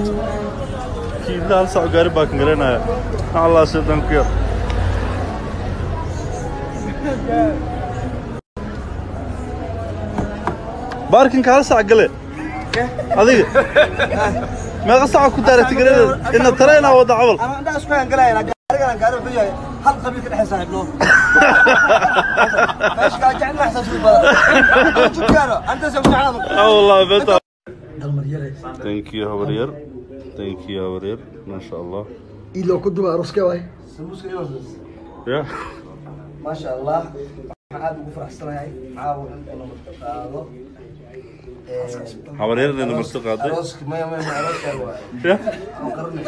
Kiibla hal saac gaari baa kan garanaya. Allah shaytaan ku yar. Baarkinka hal saac gale. Adiga. Meeqa saac ku daaratay gareeda ina tareenaa wada cabal. Ama inta isku aan galayna gaarigan gaari wuxuu yahay hal qabiil ka dhex saaxiibno. Meesha ka jecel ma xasuus badan. Jidkaano anta soo jeclaado. Ah wallahi beta. Dalmar yare. Thank you habaryar. Thank you habaryar. Ma sha Allah. Ilo ku duba aroska waay. Sambuuska iyo Ya. Ma sha Allah. Waxaan aad ugu faraxsanahay caawa in uu marti qaado. Habaryarna marti qaaday. Arooska maya maya arooska waay. Ya. Aan qarnay.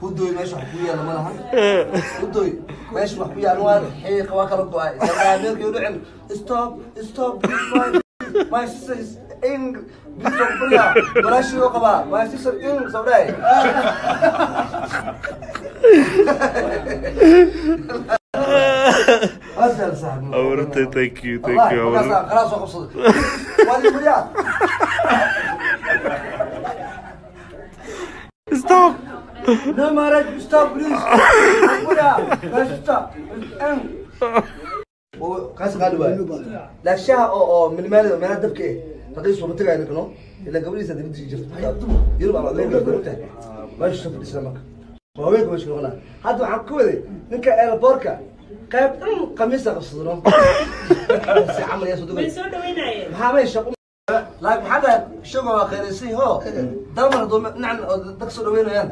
Hudoy meesha wax ku yaala ma lahan. Hudoy meesha wax ku yaala waa xiiqa waa kala go'ay. Ameerka u dhicin. Stop stop my sister is in bisoo buriya. Walaashii oo qabaa my sister in sawday. Asal saaxiib. Habaryartay thank you thank you habaryar. خلاص وقف وادي buriya. Stop. No marriage, stop please. Buriya, stop. Kaas qaali waay. Laakshaha oo minimaalida meelaha dabka eh raqiis uma tagay ninkano ilaa gabadhiisa dibadda jirta Yurub ama Ameerika tahay meesha soo fadhiisana marka haweenka meesha noqonaa. Hadda waxaan ku waday ninka eelboorka qayb dhan qamiisa qabsadano si camal yaa soo dogay way soo dhaweynayeen. Maxaa meesha laakiin maxaa dhahay shaqo waa khayraysay ho dalmar hadduu dhinacan oo dadka soo dhaweynayaan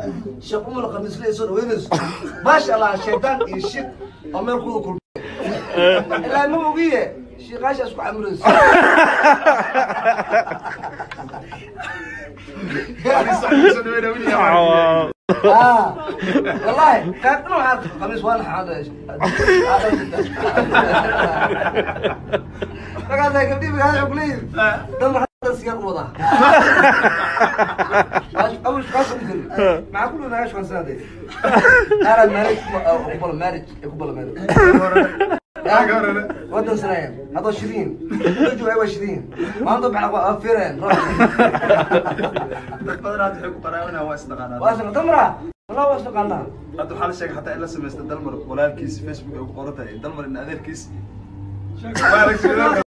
sheekh umar qamiisle ay soo dhaweynayso maasha Allah shaydaan iyo shid oo meel kuwada kulmay ilaa ma ogiye shiiqaasha isku camurayso. آه والله كان أنا عارف قميص وانا هذا فقال لي قبلي بهذا عقلي دمر حتى السياق وضع أول شيء قاسم مع كل ما عايش خمسة دي أنا مارج أقبل مارج أقبل مارج ودن سنين هذا 20 يجوا 20 ما عندهم على فيرين Dad badan hadda waxay ku qaraabinayaan waa isdhaqaanaa. واسق تمرة والله واسق الله. Hadda waxaa la sheegay xataa in la samaysta Dalmar walaalkiis Facebook ay ku qoran tahay Dalmar in adeerkiis.